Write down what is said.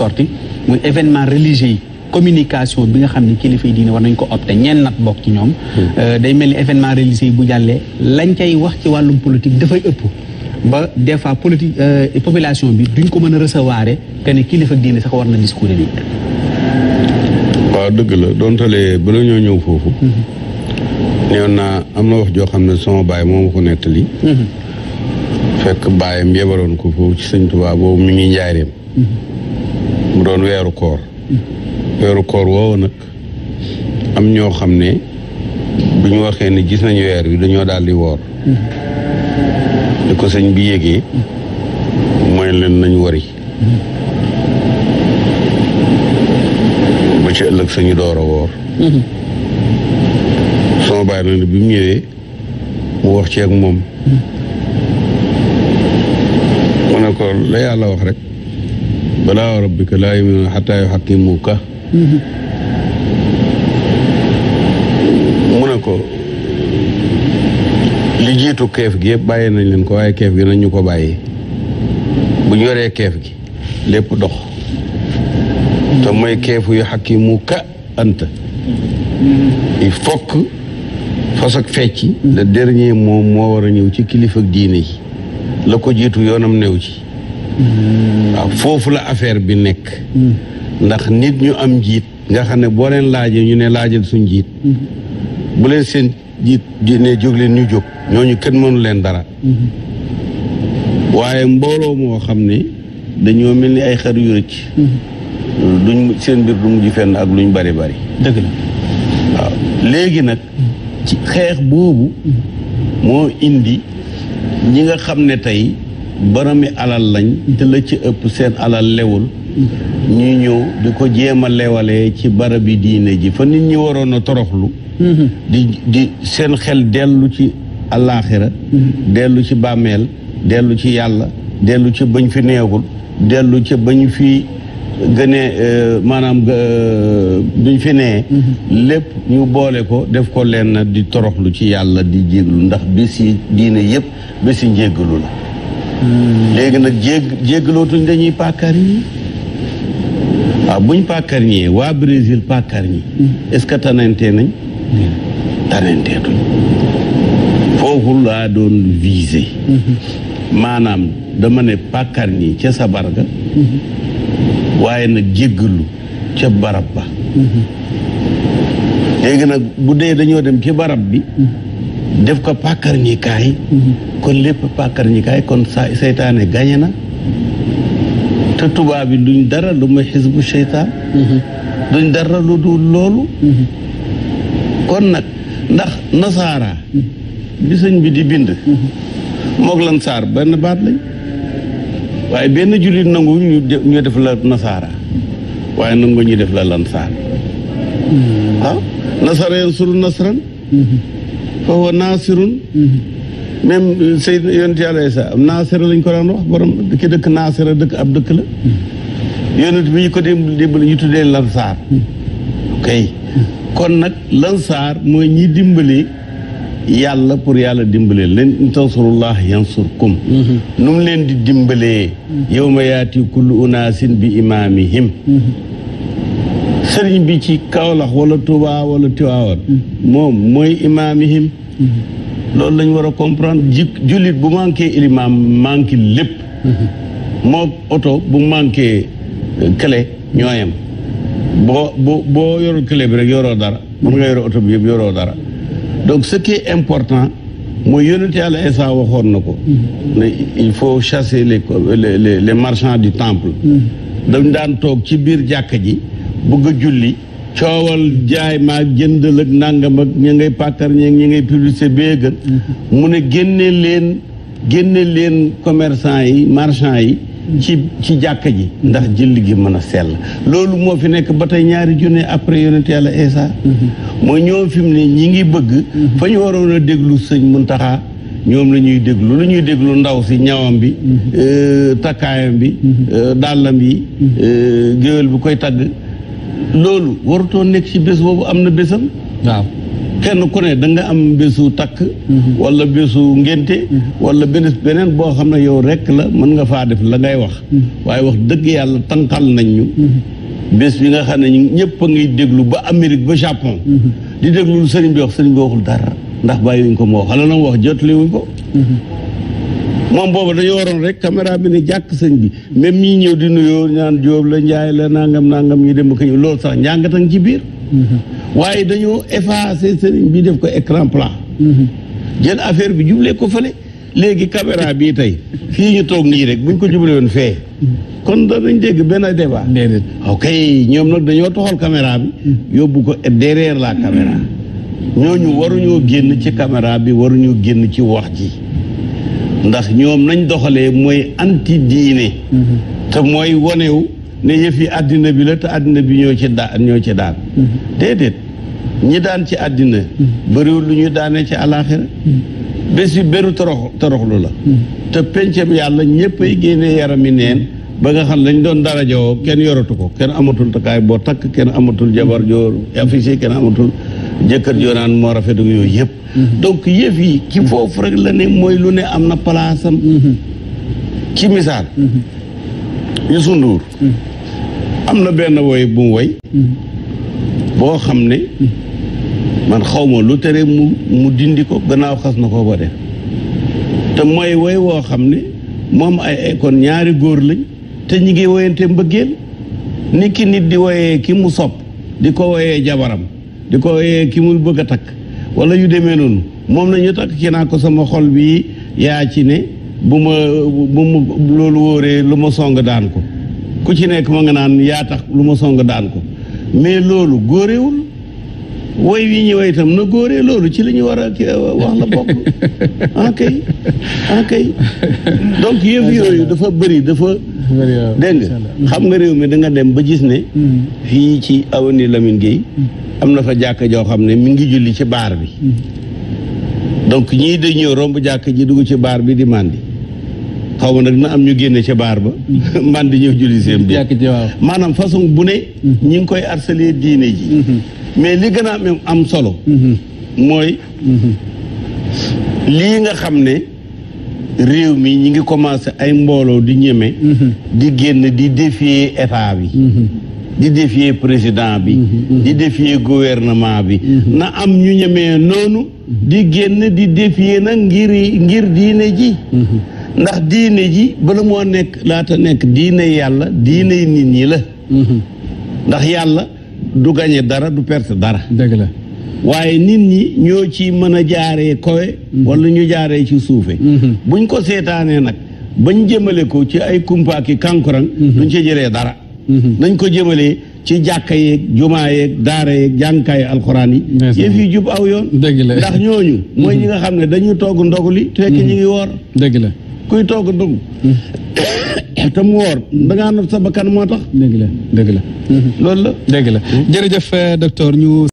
sortie muy événement religieux yi communication bi nga xam ne kilifa yi diine war nañ ko opté ñenn nat bokk ci ñoom day mel ni événement religieux yi bu jàllee lañ cay wax ci wàllum politique dafay ëpp ba des fois politique population bi duñ ko mën a recevoir que ne kilifa diine sax war na discours bi. waaw dëgg la dontalee bala ñoo ñëw foofu neewoon naa am na wax joo xam ne sama baay moo ma ko nettali fekk baayam yebaloon ko foofu ci sëñ Tuubaa boobu mi ngi njaareem mu doon weeru koor woowu nag am ñoo xam ne bu ñu waxee ne gis nañu weer wi dañoo daal di woor di ko sëñ bi yégee mooy leen nañu wari ba ci ëllëg sañu door a woor sama baay na ne bi mu ñëwee mu wax ci ak moom mu ne ko la yàlla wax rek balaa rabbika laa yu'minuuna hattaa yuhakkimuuka mu ne ko li jiitu keef gi yëpp bàyyi nañ leen ko waaye keef gi nañ ñu ko bàyyi bu ñu yoree keef gi lépp dox te mooy keefu yuhakkimuuka anta il faut que fas ak fecc le dernier moom moo war a ñëw ci kilifa ak diine yi la ko jiitu yoonam néew ci waaw foofu la affaire bi nekk ndax nit ñu am njiit nga xam ne boo leen laajee ñu ne laajal suñ njiit bu leen seen njiit ne jóg leen ñu jóg ñooñu kenn mënu leen dara waaye mbooloo moo xam ne dañoo mel ni ay xar yu rëcc duñ seen mbir du mujj fenn ak luñ bari bari dëgg la waaw léegi nag ci xeex boobu moo indi ñi nga xam ne tey boromi alal lañ te la ci ëpp seen alal lewul ñuy ñëw di ko jéem a lewalee ci barabi diine ji fa nit ñi waroon a toroxlu di seen xel dellu ci alaaxira dellu ci bàmmeel dellu ci yàlla dellu ci bañ fi neegul dellu ci bañ fi gënee maanaam duñ fi nee lépp ñu boole ko def ko leen di toroxlu ci yàlla di jéglu ndax bis yi diine yëpp bis yi njéggalu la léegi nag jéggalootuñ dañuy pàkkar ñi waaw buñ pàkkar ñee waa Brésil pàkkar ñi est-ce que tanantee nañ tananteetuñ foofu laa doon visé maanaam dama ne pàkkar ñi ca sa barga waaye nag jéggalu ca barab ba léegi nag bu dee dañoo dem ci barab bi def ko pàkkar ñi kaay kon lépp pàkkar ñi kaay kon seytaane gañe na te tubaab bi duñ dara lu may xisbu seytaan duñ dara lu dul loolu kon nag ndax nasaara bi sëñ bi di bind moog lan saar benn baat lañ waaye benn jullit nangu ñu def la nasaara waaye nangu ñu def la lan saar waaw nasara yansuru nasran fa huwa naasirun même Seydou yonent yàlla Isa am naasira lañ ko daan wax borom ki dëkk naasira dëkk ab dëkk la yonent bi ñu ko dimbali ñu tuddee lansaar ok kon nag lansaar mooy ñi dimbali yàlla pour yàlla dimbalee leen in tansurullah yansurkum nu mu leen di dimbalee yawma yaati kullu unaasin bi imaamihim sëriñ bi ci Kaolack wala Touba wala Tiwaawan moom mooy imaamihim loolu lañ war a comprendre jullit bu manqué ilimaam manqué lépp moo oto bu manqué clé ñooyam boo yorul clé bi rek yoroo dara mën nga yore oto bi yëpp yoroo dara donc ce qui est important mooy yonent Yàlla Isaa waxoon na ko ne il faut chasser les marchands du temple dañ daan toog ci biir jàkka ji bëgg a julli coowal jaay maag jëndal ak nangam ak ñi ngay pàkkar ñi ngay publicité bee gën mu ne génne leen commerçant yi marchand yi ci jàkka ji ndax julli gi mën a sell loolu moo fi nekk ba tey ñaari junne après yonent Yàlla Isaa mooy ñoom fi mu ne ñi ngi bëgg fa ñu waroon a déglu sëñ Muntaxa ñoom la ñuy déglu lu ñuy déglu ndaw si ñawam bi takkaayam bi dàllam bi géwél bi koy tagg loolu warutoon nekk ci bés boobu am na bésam waaw kenn ku ne da nga am bésu takk wala bésu ngénte wala beneen boo xam ne yow rek la mën nga faa def la ngay wax waaye wax dëgg yàlla tànqal nañ ñu bés bi nga xam ne ñëpp a ngi déglu ba Amérique ba Japon di déglu sëriñ bi waxul dara ndax bàyyiwuñ ko moo xala la mu wax jotliwuñ ko moom boobu dañoo waroon rek caméra bi ne jàkk sëñ bi même ñi ñëw di nuyoo ñaan Jóob la Njaay la nangam ñu dem ko ñu loolu sax njàngatang ci biir waaye dañoo effacé sëriñ bi def ko écran plat jël affaire bi jublee ko fële léegi caméra bii tey fii ñu toog nii rek buñ ko jublee woon fee kon danañ dégg benn débat ok ñoom nag dañoo toxal caméra bi yóbbu ko derrière la caméra ñooñu waruñoo génn ci caméra bi waruñoo génn ci wax ji ndax ñoom nañ doxalee mooy anti diine te mooy wonewu ne yëf yi àddina bi la te àddina bi ñoo ci daan déedéet ñi daan ci àddina bëriwul lu ñu daanee ci àllaaxira bés bi beru toroxlu la te pencam yàlla ñëpp ay génnee yarami neen ba nga xam lañ doon dara jawoo kenn yoratu ko kenn amatul takaay boo takk kenn amatul jabar joo affiché kenn amatul jëkkër joo naan moo rafet ak yooyu yëpp donc yëf yi ci foofu rek la ne mooy lu ne am na palaasam ci misaal Youssou Ndour am na benn woy bu mu woy boo xam ne man xawma lu tere mu dindi ko gannaaw xas na ko ba def te mooy woy woo xam ne moom ay kon ñaari góor lañ te ñi ngi woyante mbëggeel ni ki nit di woyee ki mu sopp di ko woyee jabaram di ko woyee ki mu bëgg a takk wala yu demee noonu moom na ñu takk ki naa ko sama xol bi yaa ci ne bu ma loolu wóoree lu ma song daan ko ku ci nekk ma nga naan yaa tax lu ma song daan ko mais loolu góorewul woy wi ñu woy itam na góoree loolu ci li ñu war a wax la bokk kay donc yëf yooyu dafa bëri dafa dégg nga xam nga réew mi da nga dem ba gis ne fii ci avenue Lamine Gueye am na fa jàkka joo xam ne mi ngi julli ci baar bi donc ñii dañ ñëw romb jàkka ji dugg ci baar bi di màndi xaw ma nag na am ñu génne ca baar ba màndi ñëw julli seen bi maanaam façon bu ne ñi ngi koy harceler diine ji mais li gën a am solo mooy lii nga xam ne réew mi ñi ngi commencé ay mbooloo di ñeme di génn di défier état bi di défier président bi di défier gouvernement bi na am ñu ñemee noonu di génn di défier nag ngir diine ji ndax diine ji bala moo nekk laata nekk diine yàlla diine nit ñi la ndax yàlla du gañe dara du perte dara dëgg la waaye nit ñi ñoo ci mën a jaaree kowe wala ñu jaaree ci suufe buñ ko seetaanee nag bañ jëmale ko ci ay kumpaaki kankurang duñ ci jëlee dara nañ ko jëmalee ci jàkka yeeg jumaa yeeg daara yeeg jàngkaayu alxuraan yi yëf yi jub aw yoon ndax ñooñu mooy ñi nga xam ne dañu togg ndogu li fekk ñi ngi woor dëgg la kuy togg ndogu te mu woor dangaa not sa bakkan moo tax dëgg la loolu la dëgg la jërëjëf docteur ñu